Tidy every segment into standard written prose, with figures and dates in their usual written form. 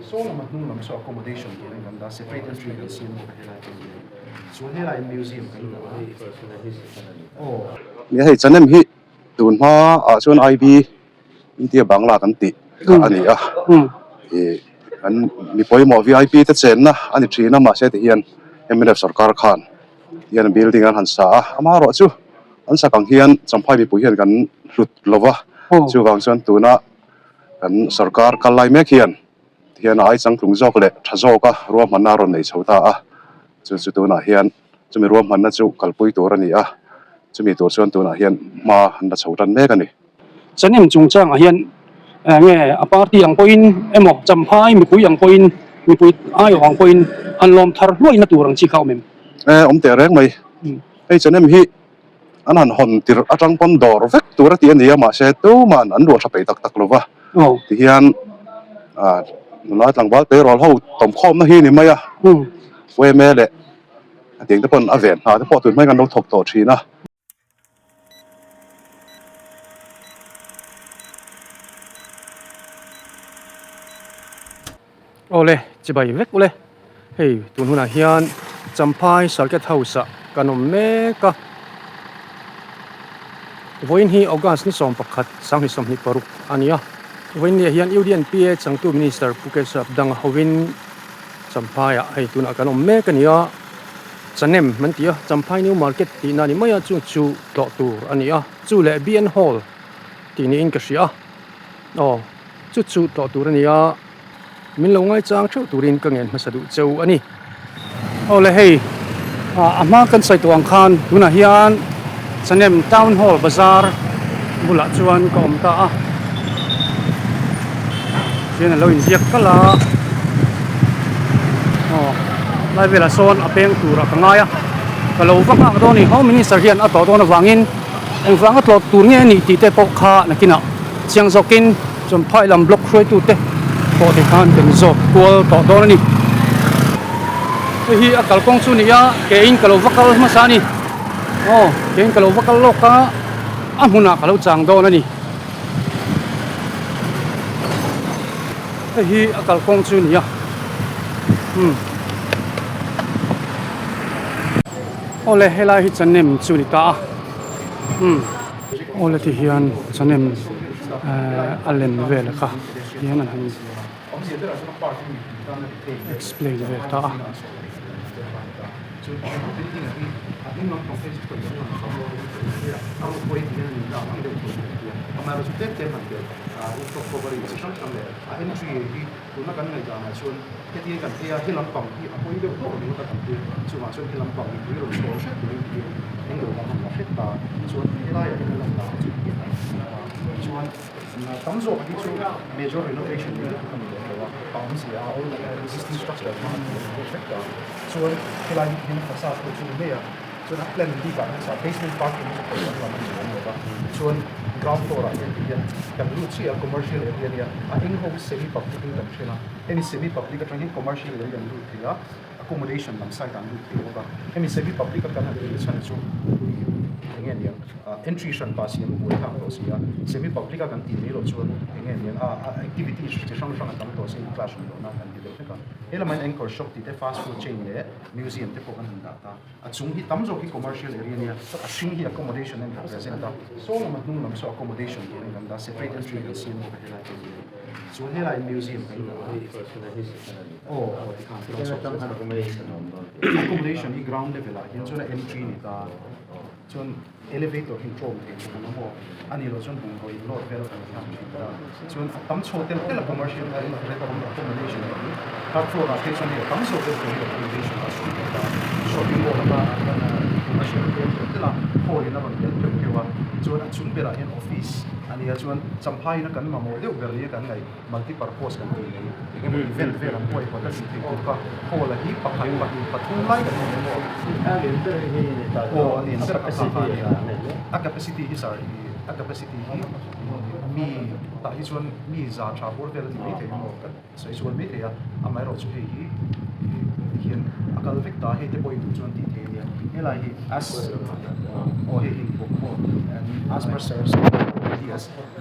Saw lama hnung lam saw accommodation tih an kan dah a, separate entry kan siam bawk a helai pawh hi. Chuan helai museum kan dah a. Aw. Nia hei Chanem hi tun hma ah chuan IB India Bangla kan tih kha a ni a, ih kan mi pawimawh vip te chenna a ni thin a mahse tihian mnf sorkar khan tihian building an han sa a, amaherawhchu an sak ang hian Champhai mipui hian kan hlut lo va, chuvang chuan tuna kan sorkar kal lai mek hian tihian a ai changtlung zawk leh tha zawka ruahmanna a rawn nei chho ta a, chu chu tunah hian chumi ruahmanna chu kalpui tur a ni a, chumi tur chuan tunah hian hma an la chho tan mek a ni. Chanem chungchangah hian nge a party ang pawhin emaw Champhai mipui ang pawhin mipui aiawh ang pawhin han lawm thar hluaina tur ang chi kha awm em? E awm teh reng mai. Hei Chanem hi an han hawn tirh atang pawn dawr vek tur a tih a ni a mahse tuman an luah tha peih tak tak lo va tihian nula tlangval tleirawl ho tawmkhawmna hi a ni mai a yma leh a tiang te pawn a ven hna te pawh tun hmai kan lo thawk tawh thin a. Awle chibai vek ule hei tun hunah hian Champhai Circuit House ah kan awm mek a vawiin hi August ni 11 2026 a ni a vawiin ni ah hian UDNPA changtu Minister Pu Keshav Danga hovin Champhai ah hei tunah kan awm mek a ni a. Chanem an ti a, Champhai New Market tihna a ni mai a, chu chu tlawh tur a ni a, chu leh BN Hall tih niin ka hria a, aw chu chu tlawh tur a ni a, min lo ngaichang theuh turin ka ngen hmasa duh cheu a ni. Aw le hei a hma kan sawi tawh ang khan tunah hian Chanem Town Hall bazar bulah chuan ka awm ta a, Hian a lo inziak kal a aw lai velah sawn a peng turah ka ngai a ka lo va nghak dawn a ni home minister hian a tlawh dawn avangin engvanga tlawh tur nge a nih tih te pawh kha nakinah chiang zawkin Champhai lam block hruaitu te pawh te khan kan zawt kual tawh dawn a ni hei hi a kalkawng chu a ni a ke in ka lo va kal hmasa a ni aw ke in ka lo va kal lawk a a hmunah ka lo chang dawn a ni. Hei hi a kalkawng chu a ni a umm awle helai hi chanem chu a ni ta a umm awle ti hian chanem ehh a lem vel kha hian an han explain vel ta a. Tam zawk hi chu major renovation ni lutuk a ni leh lo a, a awmzia a old existing structure hmang an ni leh vek ta. Chuan helai hi hian facade pawh chu ni mai a, chuan a plan bik ah hian basement parking chu pawh an lam a ni awm lo va, chuan ground floor ah hian ti hian kan lut chiah a commercial area ania, a eng ho hi semi public in kan then a, hemi semi public atang hian commercial area an lut thei a. accommodation lam side ah an lut thei bawk a, hemi semi public a kan han tih chhan chu eng nge niang entry hran pah siam a buai thlak tawh si a, semi public a kan tih mai loh chuan eng nge niang a activity chi hrang hrang a tam tawh si class hran loh nan kan ti deuh vek a, he lamah hian anchor shop tih te fast food chain leh museum te pawh kan han dah ta, a chung hi tam zawk hi commercial area ania a hring hi accommodation a in represent a, saw lama hnung lam saw accommodation tih an kan dah separate entry kan siam bawk a helai pawh hi chuan helai museum kan dah a. Accommodation hi ground level ah hian chuan a entry ni ta chuan elevator hi tlawm thei chu kan awm aw a nih loh chuan bungraw in load vel kan thlak thin ta chuan a tam chho tel tel a commercial hi accommodation hi third floor ah phei chuan hei a tam zawk deuh tur hi accommodation ah a chhuak ta shopping mall anga commercial a tlem tel tel a hall in a rawn tel keuh keuh a chuan a chung berah hian office a nia chuan champhai in a kan mamawh deuh ber nia kan ngaih. Multi-purpose kan tih mai, eng emaw event vel an huai hawt a tih theih tur kha hall a hi pakhat, pahnih, pathum lai kan awm emaw. A lian ber hi ni ta Aw, a lian ber kha kha a ni a. A capacity hi sir, a capacity hi mi tah hi chuan mi za tha bawr vel a ti mai thei emaw ka sawi sual mai thei a, amaherawhchu hei hi tihian a kal vek ta, hei te pawh i duh chuan tih theih a nia. Helai hi as aw hei hi as per sir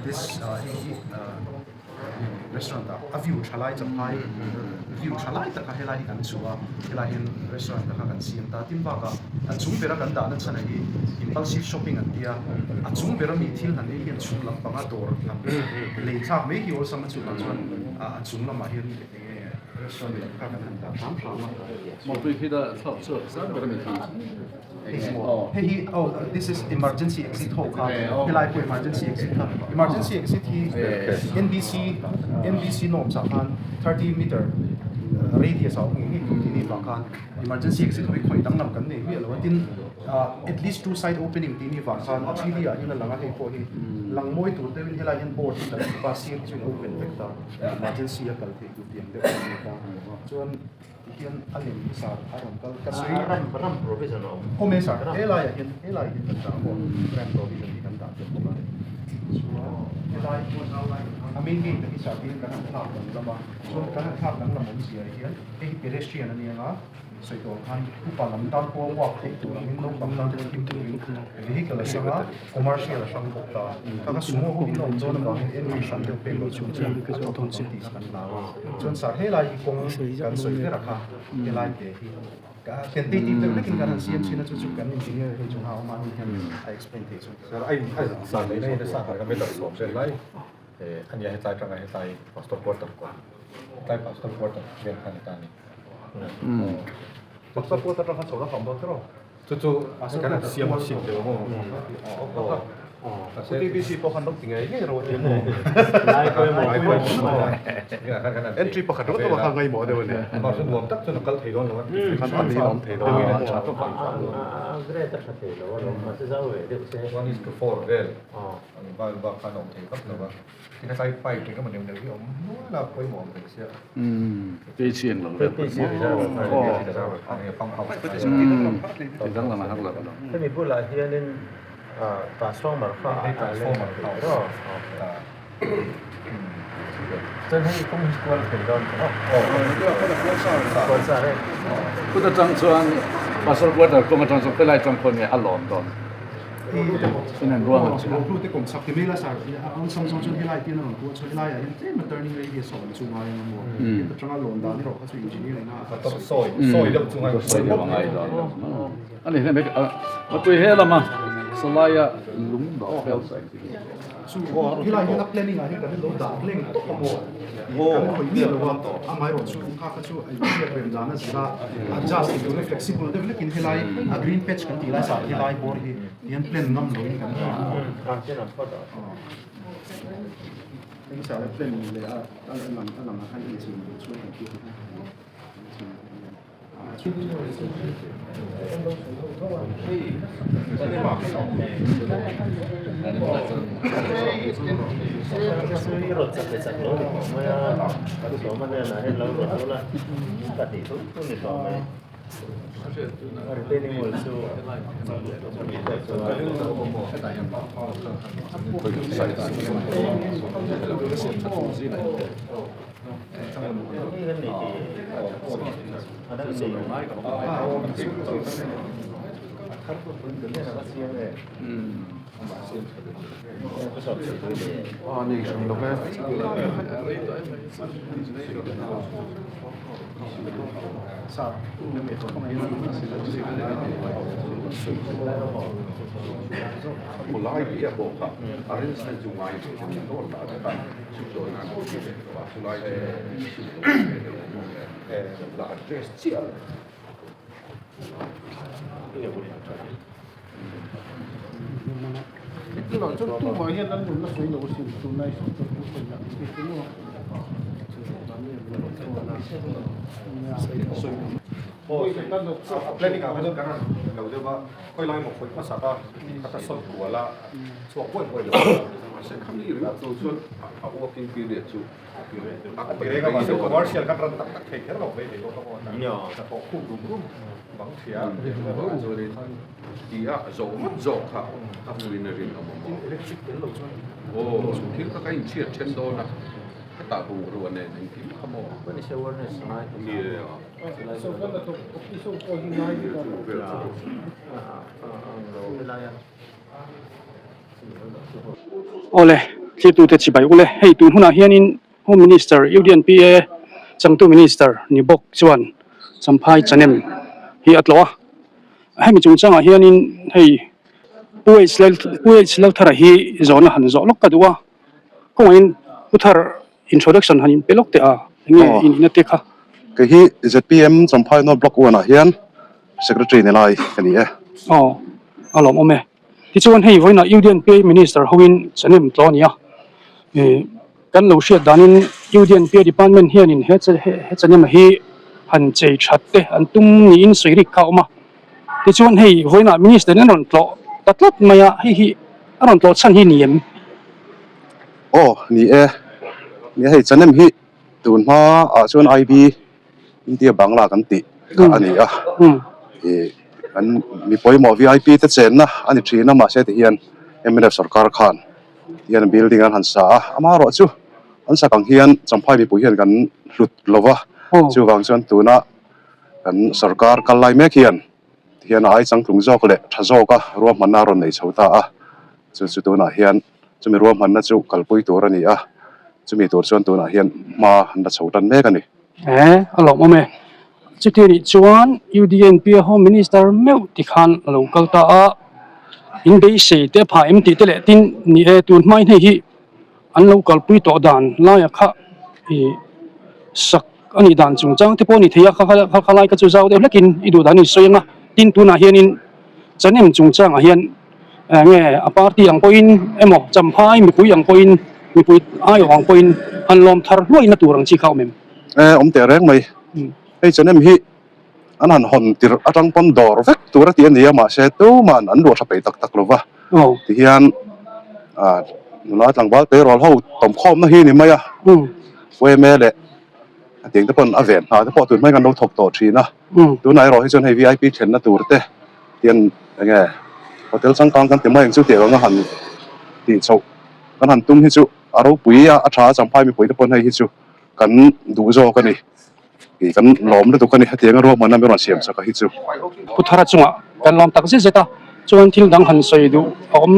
this hei hi. restaurant ah a view tha lai champhai view tha lai taka helai hi kan chhuah a, helai hian restaurant te kha kan siam ta. Tin bakah a chung bera kan dahna chhan ah hi impulsive shopping an tia, a chung bera mi thil han ei hian chhuk lampanga dawr han lei thlak mai hi awlsam a chuvang chuan a chung lamah hian eng nge restaurant lam kha kan han dah hram hram a. Mawpui khi ta thlawk chhuak zan ber a ni khi. Hei hi maw? Hei hi oh this is emergency exit ho kha helai pawh emergency exit kha emergency exit hi NBC NBC norms ah khan 30 meter radius ah awm ngei ngei tur tih ni vang khan emergency exit ho hi khawih danglam kan nei miah lo a tin at least two side opening tih ni vang khan a 3D ah hian a lang a hei pawh hi lang mawi tur deuhin helai hian board hi kan thup a sir hi chu in open vek ta emergency a kal theih tur tih ang deuh a ni ta chuan Tihian a lem sar a rawn kal ka sawi. Ram ram provision a awm. Awm e sir, helai ah hian helai hian kan dah maw ram provision hi kan dah tel bawk a. Chuan helai a main gate ah hi sir tihian kan han thlak danglam a, chuan kan han thlak danglam awmzia ah hian hei hi pedestrian a nia nga. Sawi tawh ang khan upa lam tan pawh walk theih tur angin naupang tan pawh him turin vehicle a hrang a, commercial a hrang bawk ta. Kha kha sumo ho in a awm dawn avangin entry hran deuh pek loh chu a tawp ang tih kha kan hlau a. Chuan sir helai hi kawng kan sawi ber a kha helai te hi tentative deuh hlekin kan han siam thin a chu chu kan engineer hei chu hna awm a ni hian a explain thei chu. Sir a in sir leh na in a sa kha ka meter sawm vel lai a nia hetlai atanga hetlai pastor quarter kawng hetlai pastor quarter vel kha ni ta a ni. Pastor quarter atang khan chho la fam dawn tiraw? Chu chu kan siam a sim deuh maw? TBC pawh khan rawng ti ngei ngei rawh ti maw? Entry pakhat rawt awm a kha ngaimawh deuh a ni. Mahse nuam tak chuan a kal thei dawn lo a. Khan pahnih a awm thei dawn a. A grade a tha thei lo a lawm mahse zau ve deuh se. One is to four vel ang val bak khan a awm thei vak lo a. Tin hetlai pipe eng emaw neuh neuh hi a awm nual a pawimawh ang reng sia. Tei ang lo vel pawh dang lam a har lo lo. Hemi bulah hianin transformer kha a leng thei rawh. Chuan hei kawng hi kual thei dawn tawh. Kual sa reng. Kut atang chuan Pastor quarter kawng atang chuan helai atang khawn nge a lawm dawn. Chuan ruang an chhung. Hlute kawm chak ti mai la sir, a awlsam zawng chuan helai pian a rawn kual chuan helai ah hian tlem a turning radius a awm chu ngai ang a maw. Heta tanga lawn dan erawh kha chu engineer ina a sawi. Sawi sawi deuh chu ngai sawi deuh a ngai dawn lo. A ni hle mai a tui he lama salaia lung dawh fel sa engtin nge. Chu helai hian a planning ah hian kan lo dah leng tawp a maw. Kan khawih miah lo a, amaherawhchu kha kha chu a inhriat rem dan a zir a, adjust tih tur hi flexible deuh hlekin helai a green patch kan tih lai sah helai bawr hi tihian plan ngam loin kan dah a. Heng sah leh plan leh a lang a lang ah khan inchhin chhuak kan tih kha. Planning ah kha chuan kan rawn lo deuh a, khawi lai maw khawih hmasa a, a ta sawt kual a, chhuak buai buai lo Mahse khami ringawt lo chuan a working period chu a ti reng a, mahse commercial khan ran tak tak thei kher lo mai thei bawk a maw, hnathawh khum rum rum bang thia. Ti a zawh ngawt zawk kha a hmuin a rinawm a maw. Aw thil kha ka inchhiat then dawn a, hetah bungrua nen engkim kha maw. Nia. Awle, thlir tute chibai ule, hei tun hunah hianin. Home Minister UDNPA changtu Minister ni bawk chuan Champhai Chanem hi a tlawh a. Hemi chungchangah hianin hei Pu H Lalthara hi zawhna han zawh lawk ka duh a, kawngaihin Pu Thar introduction han inpe lawk teh a, enge in ina te kha? Kei hi zpm Champhai North Block one ah hian Secretary ni lai ka ni e. Aw, a lawmawm e. Tichuan hei vawiinah UDNPA Minister hoin chanem tlaw a ni a, kan lo hriat danin UDNPA Department hianin he he chanema hi han chei that te an tum niin sawi rik kha a awm a. Tichuan hei vawiinah Minister in an rawn tlawh ta tlat mai a, hei hi a rawn tlawh chhan hi ni em? Aw ni e, ni hei chanem hi tun hma ah chuan IB India Bangla kan tih kha a ni a, ih an mi pawimawh vip te chenna a ni thin a mahse ti hian mnf sorkar khan tihian building an han sa a, amaherawh chu an sak ang hian Champhai mipui hian kan hlut lo va, chuvang chuan tuna kan sorkar kal lai mek hian tihian a ai changtlung zawk leh tha zawka ruahmanna a rawn nei chho ta a, chu chu tunah hian chumi ruahmanna chu kalpui tur a ni a, chumi tur chuan tunah hian hma an la chho tan mek a ni. He a lawmawm e. Chuti nih chuan UDNP a Home Minister meuh ti khan a lo kal ta a, in beisei te a phah em tih te leh tin ni e tun hmain hei hi an lo kalpui tawh dan laia kha ih sak a nih dan chungchang te pawh a ni thei a, kha kha lai kha chu zau deuh hlekin i duh dan in sawi ang a, tin tunah hianin chanem chungchangah hian Enge a party ang pawhin emaw Champhai mipui ang pawhin mipui aiawh ang pawhin han lawm thar hluaina tur ang chi kha awm em? E awm teh reng mai. Hei Chanem hi an han hawn tirh atang pawn dawr vek tur a ti a ni a mahse tuman an luah tha peih tak tak lo va. Tihian nula tlangval tleirawl ho tawmkhawmna hi ni mai a. Ueme leh a tiang te pawn a ven hna te pawh tun hmai kan lo thawk tawh thin a. Tunah erawh hi chuan hei vip thlenna tur te Tian enge hotel changkang kan ti mai ang chu tih anga han tih chhoh kan han tum hi chu a ropui a, a tha a Champhai mipui te pawn hei hi chu kan duh zawk a ni tih kan lawm lutuk a ni hetianga ruahmanna min rawn siam chak a hi chu. Pu Thara chungah kan lawm tak zet zet a, chuan thil dang han sawi duh a awm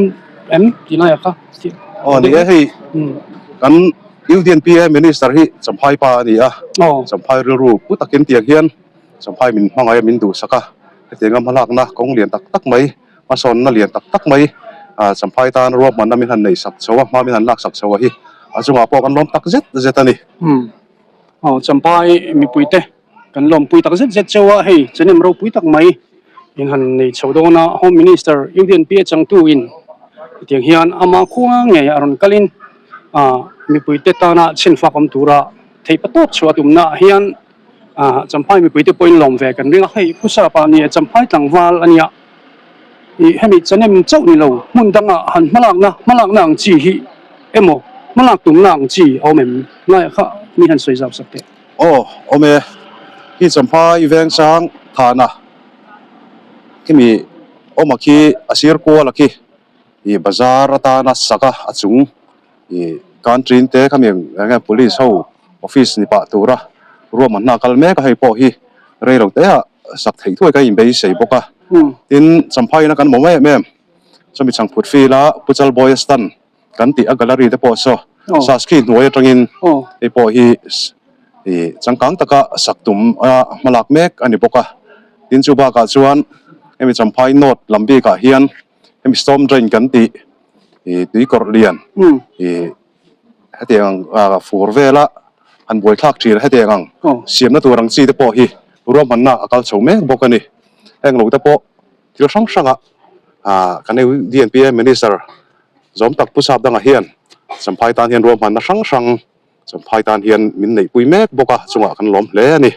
em tih laiah kha. Aw ni e hei kan UDNPA Minister hi Champhai pa a ni a, Champhai rilru pu takin tiang hian Champhai min hmangaih a min duhsak a, hetianga hmalakna kawng lian tak tak mai, hmasawnna lian tak tak mai Champhai tan ruahmanna min han neihsak chho a, hma min han laksak chho a hi a chungah pawh kan lawm tak zet zet a ni. Umm aw Champhai mipuite kan lawmpui tak zet zet cheu a, hei chanem ropui tak mai in han nei chho dawn a, Home Minister UDNPA changtu in hetiang hian ama khua ngei a rawn kalin mipuite tana chhinfak awm tura theihpatawp chhuah tumna ah hian Ah Champhai mipui te pawhin lawm ve kan ring a, hei Pu Sapa nia Champhai tlangval a nia, ih hemi chanem chauh ni lo hmun dangah han hmalakna hmalakna ang chi hi emaw hmalak tumna ang chi a awm em laiah kha mi han sawi zau sak teh. Aw awm e, hi Champhai Vengsang thana khimi awma khi a sir kuala khi ih bazar atana sak a a chung Ih canteen te khami eng nge police ho office ni pah tura ruahmanna a kal mek a hei pawh hi rei lo te ah sak theih thuai ka inbeisei bawk a tin Champhai ina kan mawm em em chumi chhangphut field a Pu Chalbawia stand kan tih a gallery te pawh saw Saskhi hnuai atangin hei pawh hi ih changkang taka sak tum a hmalak mek a ni bawk a tin chu bakah chuan hemi Champhai north lam bikah hian hemi storm drain kan tih ih tui kawrh lian ih hetiang ang fur vela han buaithlak thin hetiang ang siamna tur ang chi te pawh hi ruahmanna a kal chho mek bawk a ni heng lo te pawh thil hrang hrang ah ah kan DNPA minister zawm tak Pu Sap dangah hian Champhai tan hian ruahmanna hrang hrang Champhai tan hian min neihpui mek bawk a chungah kan lawm hle a ni.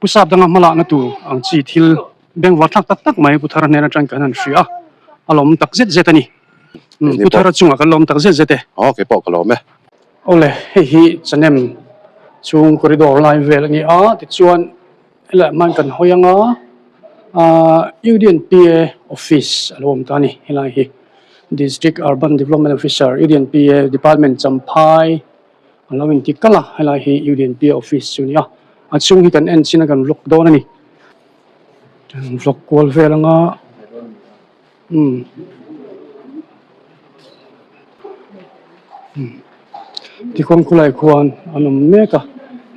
Pu Sap danga hmalakna tur ang chi thil bengvar thlak tak tak mai Pu Thara hnen atang kan han hria a, a lawm tak zet zet a ni. Pu Thara chungah kan lawm tak zet zet e. Aw kei pawh ka lawm e. Awle hei hi Chanem chhung corridor lai vel a ni a, tichuan helaiah hman kan hawi ang a, UDNPA office a lo awm ta a ni helai hi District Urban Development Officer UDNPA Department Champhai A lo inti kalh a, helai hi UDNP office chu a ni a, a chhung hi kan en chin a kan vlog dawn a ni. Kan vlog kual vel anga umm umm. Tikhuan khulai khuan an awm mek a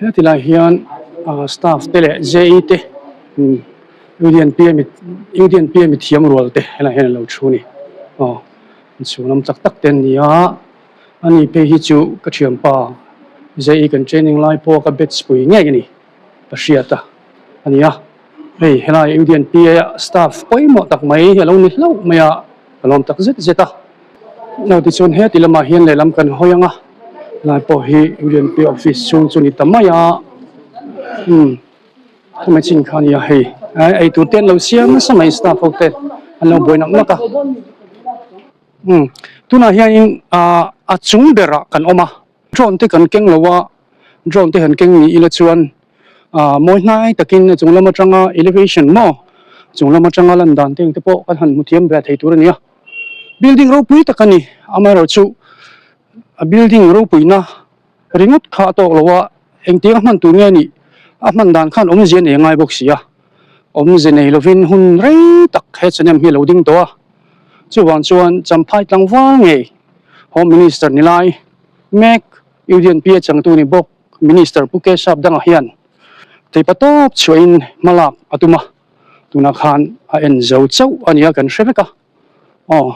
heti lai hian ah staff te leh je te umm Union P a mi Union P a mi thiam rual te helaiah hian an lo thu a ni aw inchhung lam chak tak te an ni a ani phei hi chu ka thianpa je kan training lai pawh ka batch pui ngei a ni ka hriat a a ni a hei helai Union P a staff pawimawh tak mai hi a lo ni hlauh mai a ka lawm tak zet zet a. No tichuan heti lamah hian lehlam kan hawi ang a lai pawh hi U N P office chhung chu ni ta mai a umm khumi chin kha a nia hei eitur te an lo siam nasa mai staff ho te an lo buai nak nak a umm tunah hianin ah a chung berah kan awm a drone te kan keng lo a drone te han keng ni ila chuan ah mawi hnai takin a chung lam atanga elevation maw chung lam atanga lan dan te ang te pawh kan han hmu thiam ve thei tur a ni a. Building ropui tak a ni amaherawhchu a building ropuina ringawt kha a tawk lo a engtiang a hman tur nge nih a hman dan khan awmzia nei a ngai bawk si a awmze nei lovin hun rei tak he channel hi a lo ding tawh a chuvang chuan Champhai tlangval ngei Home Minister ni lai mek Union P a changtu ni bawk Minister Pu Keshav dangah hian theipa tawp chhuahin hmalak a tum a. Tunah khan a en zo chauh a nia kan hre vek a aw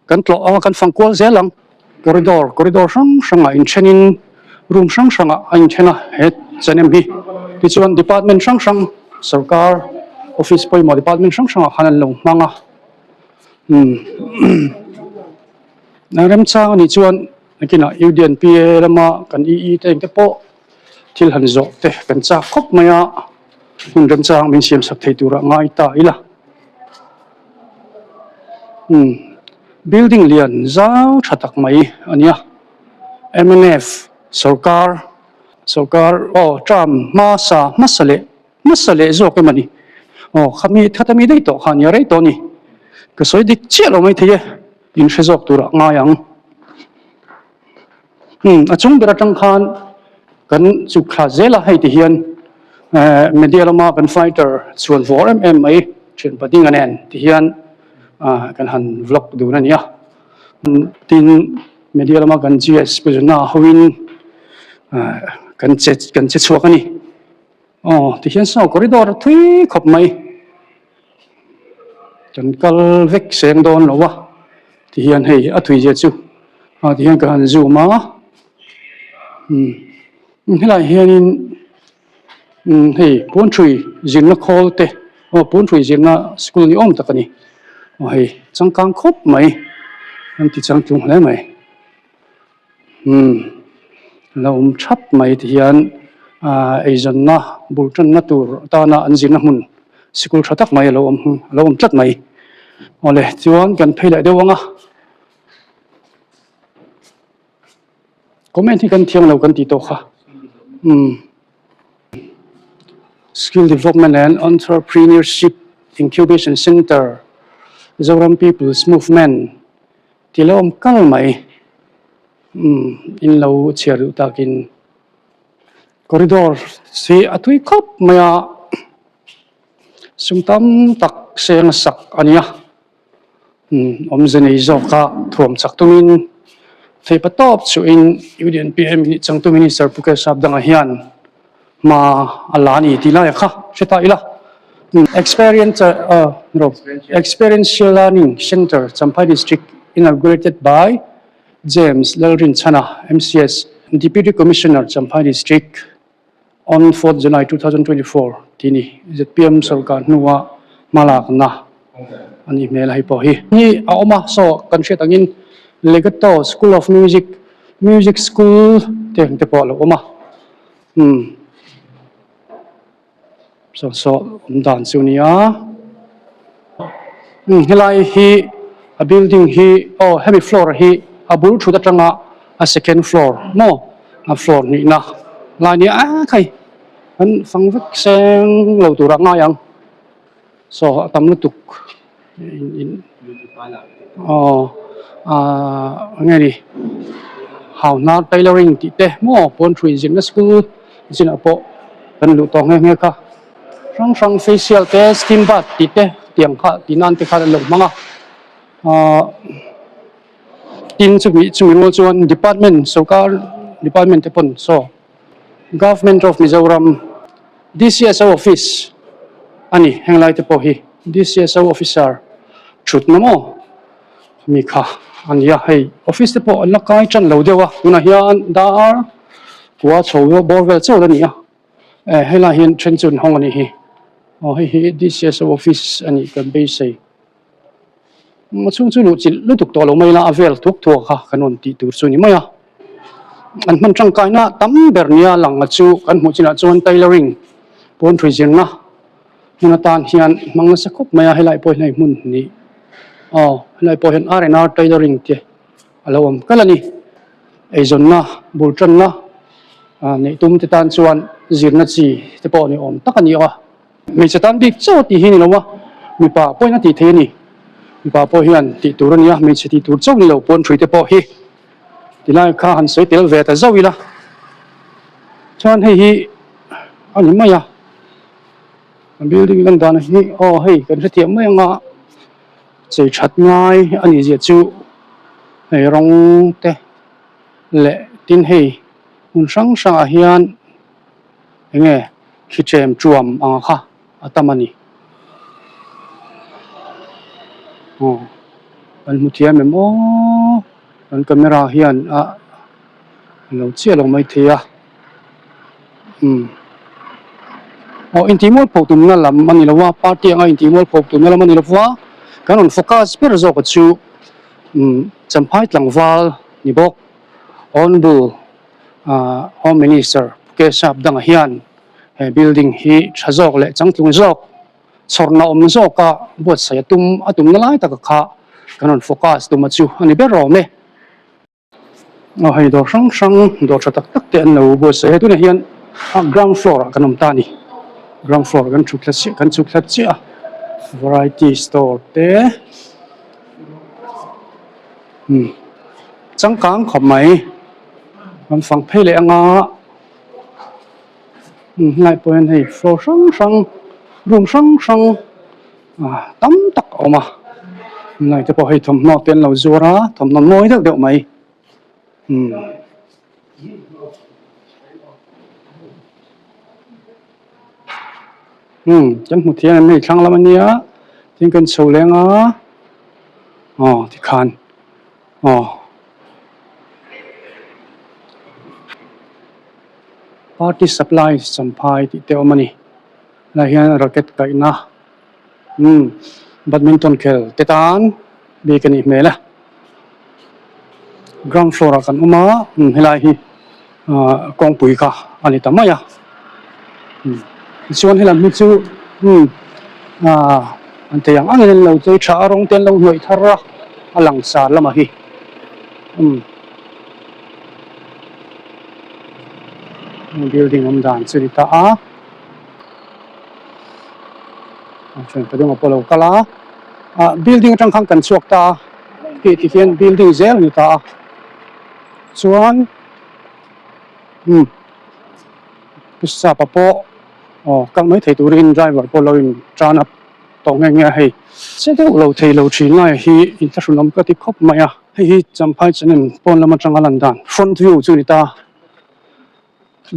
kan tlawh a kan fang kual zel ang corridor corridor hrang hrangah inthenin room hrang hrangah a inthen a he channel hi tichuan department hrang hrang sorkar office pawimawh department hrang hrangah khan an lo hmang a umm remchang a nih chuan nakinah U D N P A lama kan E E te engte pawh. Thil han zawh te kan chak khawp mai a, hun remchang min siam sak thei turah ngai ta ila. Umm building lian zau tha tak mai a nia, mnf sorkar sorkar aw term hmasa hmasa leh hmasa leh zawk em a ni. Aw khami khata mi daih tawh kha a nia rei tawh a ni. Ka sawi dik chiah lo mai thei e, in hre zawk turah ngai ang. Umm a chung ber atang khan kan chuk thla zel a hei ti hian eh media lama kan fighter chhuan vawr em em mai thian padinga nen ti hian ah kan han vlog dun a ni a tin media lama kan G S puzuna hoin ah kan che kan che chhuak a ni aw ti hian saw corridor a thui khawp mai. Kan kal vek seng dawn lo a ti hian hei a thui zia chu ah ti hian ka han zoom a umm helaiah hianin umm hei puanthui zirna khawl te aw puanthui zirna school ni awm tak a ni aw hei changkang khawp mai an ti changtlung hle mai. Umm lo awm thap mai ti hian ah eizawnna bul tanna tur atana an zirna hmun sikul tha tak mai a lo awm a lo awm tlat mai awle chuan kan phei leh deuh ang a comment hi kan thiang lo kan tih tawh kha umm skill development and entrepreneurship incubation center Zoram people's movement. Ti lo awm kal mai. Umm in lo chhiar duh takin corridor hi a tui khawp mai a, sum tam tak seng a sak a nia. Umm awmze nei zawka thuam chak tumin theihpa tawp chuhin U D N P M changtu Minister Pu Keshav Danga hian hma a la a ni tih lai a kha hre ta ila. Experience Experiential Learning Centre Champhai District inaugurated by James Lalrinchhana MCS Deputy Commissioner Champhai District on 4th July 2024 tih ni zpm sorkar hnua hmalakna a nih hmel a hei pawh hi. Hi a awm a saw kan hriat angin Legato School of Music Music School te ang te pawh a lo awm a umm. Saw saw awm dan chu nia umm helai hi a building hi aw hemi floor hi a bul thut atanga a second floor maw a floor hnihna lai nia a khai an fang vek seng lo turah ngai ang saw a tam lutuk aw ah eng nge ni hau hnar tailoring tih te maw puanthui zirna school zinah pawh kan luh tawh nghe nghe kha hrang hrang facial te steam bath tih te tiang kha tih nan te khan an lo hmang a ah. Tin chumi chumi rual chuan department sorkar department te pawn saw Government of Mizoram DCSO office a ni henglai te pawh hi DCSO officer thutna maw mi kha a ni a hei office te pawh an la kai tan lo deuh a tunah hian dar kua chho bawr vel chauh a ni a eh helaiah hian then chu an hawng a nih hi aw hei hi DCSO office a nih kan beisei. A chhung chu luhchilh lutuk tawh lo mai ila a vel thuak thuak kha kan rawn tih tur chu a ni mai a. An hman tangkaina tam ber nia lang a chu kan hmuh chinah chuan tailoring pawn hrui zirna hmun atan hian hmang nasa khawp mai a helai pawh hian hei hmun hnih aw helai pawh hian R and R tailoring te a lo awm kalh a ni. Eizawnna bul tanna neih tum te tan chuan zirna chi te pawh ni awm tak a ni a. Hmeichhe tan bik chauh tih hi ni lo a, mipa pawhin a tih thei a ni. Mipa pawh hian tih tur a ni a, hmeichhe tih tur chauh ni lo pawn hrui te pawh hi tilai kha han sawi tel ve ta zauh ila. Chuan hei hi a ni mai a, a building lan dan hi aw hei kan hrethiam mai ang a, chei that ngai a nih zia chu hei rawng te leh tin hei hmun hrang hrangah hian. Enge khichem chuam anga kha a tam a ni. Aw kan hmu thiam em aw kan camera hian a lo chiah lo mai thei a umm aw intih mual pho tumna lam a ni lo a party anga intih mual pho tumna lam a ni lo va kan rawn focus ber zawk a chu umm Champhai tlangval ni bawk Honourable. Home Minister Pu Keshav Danga hian he building hi tha zawk leh changtlung zawk chhawrna awm zawka buatsaih a tum a tumna lai taka kha kan rawn focus tum a chu a ni ber awm e. Aw hei dawr hrang hrang dawr tha tak tak te an lo buatsaih a tunah hian ground floor ah kan awm ta a ni ground floor kan chhuk thla chiah kan chhuk thla chiah a variety store te umm changkang khawp mai. Kan fang phei leh anga umm helai pawh hian hei floor hrang hrang room hrang hrang ah tam tak a awm a helai te pawh hei thawmhnaw te an lo zuar a thawmhnaw mawi deuh deuh mai umm. Umm kan hmu thiam em hei thlang lam ania tin kan chho leng a aw tikhan. Aw. Party supply Champhai tih te a awm a ni. Helai hian racket kaihna umm badminton khel te tan bik a nih hmel a. Ground floor ah kan awm a umm helai hi ah kawngpui kha a ni ta mai a. Umm tichuan helam hi chu umm ah an thei ang angin an lo chei tha a rawng te an lo hnawih thar a a langsar lamah hi umm building awm dan chu a ni ta a thianpa dangah pawh a lo kal a ah building atang khan kan chhuak ta a tih ti hian building zel a ni ta a chuan umm. Sapa pawh aw kal mai thei turin driver pawh lo in tan a tawh nghe nghe a hei. Che deuh lo thei lo thin lai hi inthlahrunawm ka ti khawp mai a. Hei hi Champhai channel pawn lam atanga lan dan front view chu a ni ta.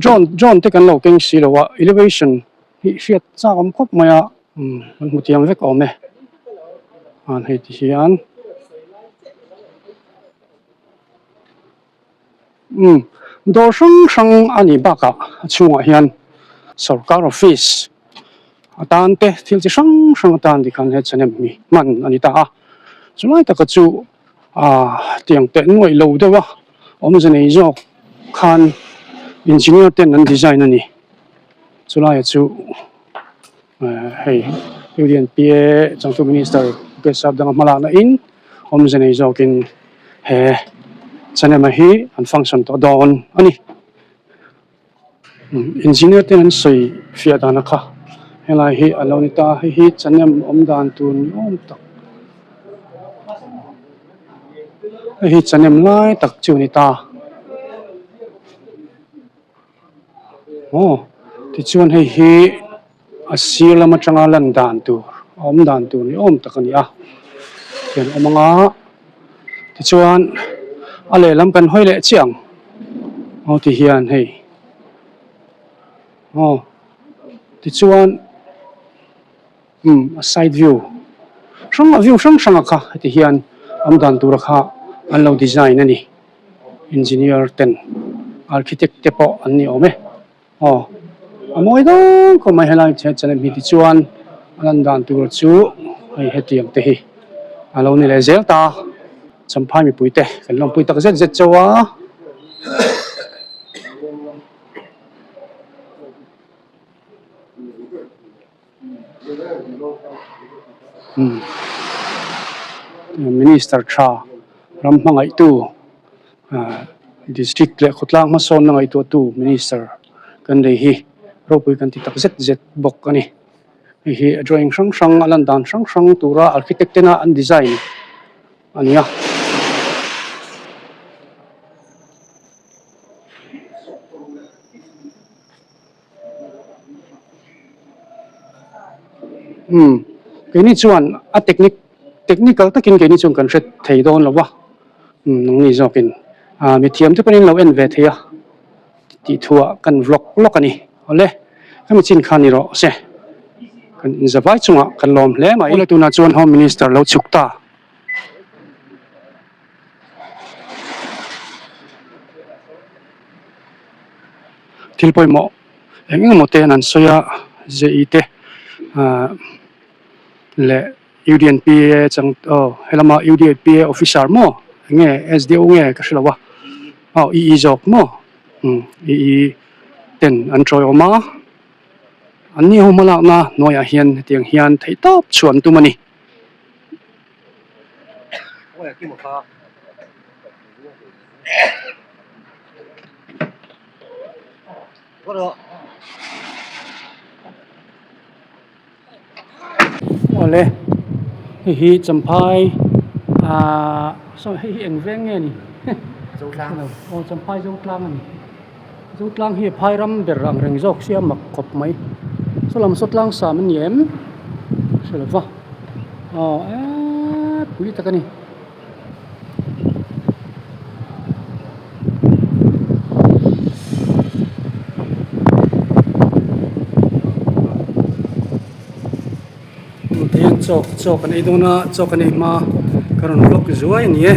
Drone drone te kan lo keng si lo a elevation hi hriat chak awm khawp mai a. Umm kan hmu thiam vek awm e. An hei ti hian. Umm dawr hrang hrang a nih bakah a chhungah hian sorkar office atan te thil chi hrang hrang atan tikhan he channel hi hman a ni ta a chulai taka chu ah tiang teh nuaih lo deuh a awmze nei zawk khan engineer ten an design a ni chulaiah chu eh hei Union P_A changtu minister Mukesh Sap danga hmalakna in awmze nei zawkin. He cinema hi an function tawh dawn a ni. Engineer te an sawi fiah dan a kha helai hi a lo ni ta a hei hi channel awm dan tur ni awm tak hei hi channel lai tak chu a ni ta. Aw tichuan hei hi a sir lam atanga lan dan tur a awm dan tur ni awm tak a ni a thian awm ang a tichuan A lehlam kan hawi leh chiah ang aw ti hian hei aw tichuan umm a side view hrang a view hrang hrang a kha heti hian awm dan tur a kha an lo design a ni engineer ten architect te pawh an ni awm e. Aw a mawi deuh khawp mai helai chhe channel hi tichuan a lan dan tur chu hei hetiang te hi a lo ni leh zel ta Champhai mipui te kan lawmpui tak zet zet chauh a. Minister tha ram hmangaihtu district leh khawtlang hmasawnna ngaihtuahtu minister kan nei hi ropui kan ti tak zet zet bawk a ni. Hei hi drawing hrang hrang a lan dan hrang hrang tura architect tena an design a ni a. Umm keini chuan a technique technical takin keini chuan kan hre thei dawn lo va umm nangni zawkin ah mithiam te pawhin lo en ve thei a tih thuah kan vlog lawk a ni awle hemi chin khan ni rawh se kan inzavai chungah kan lawm hle mai awle tunah chuan home minister lo chhuk ta. Thil pawimawh eng eng emaw te an sawi a JE te ahh leh UDNPA chang aw helama UDNPA officer maw eng nge SDO nge ka hrelo a aw EE zawk maw umm EE ten an tawiawm a an ni ho hmalakna hnuaiah hian hetiang hian theihtawp chhuah an tum a ni. Awle hei hi Champhai ahh saw hei hi eng veng nge ni Zotlang aw Champhai Zotlang a ni Zotlang hi phai ram ber ang reng zawk sia mak khawp mai saw lam saw tlang sam a ni em hre lo va aw eee pui tak a ni. Hian chaw chaw kan ei dawn a chaw kan ei hma ka rawn vlog zuai a ni e.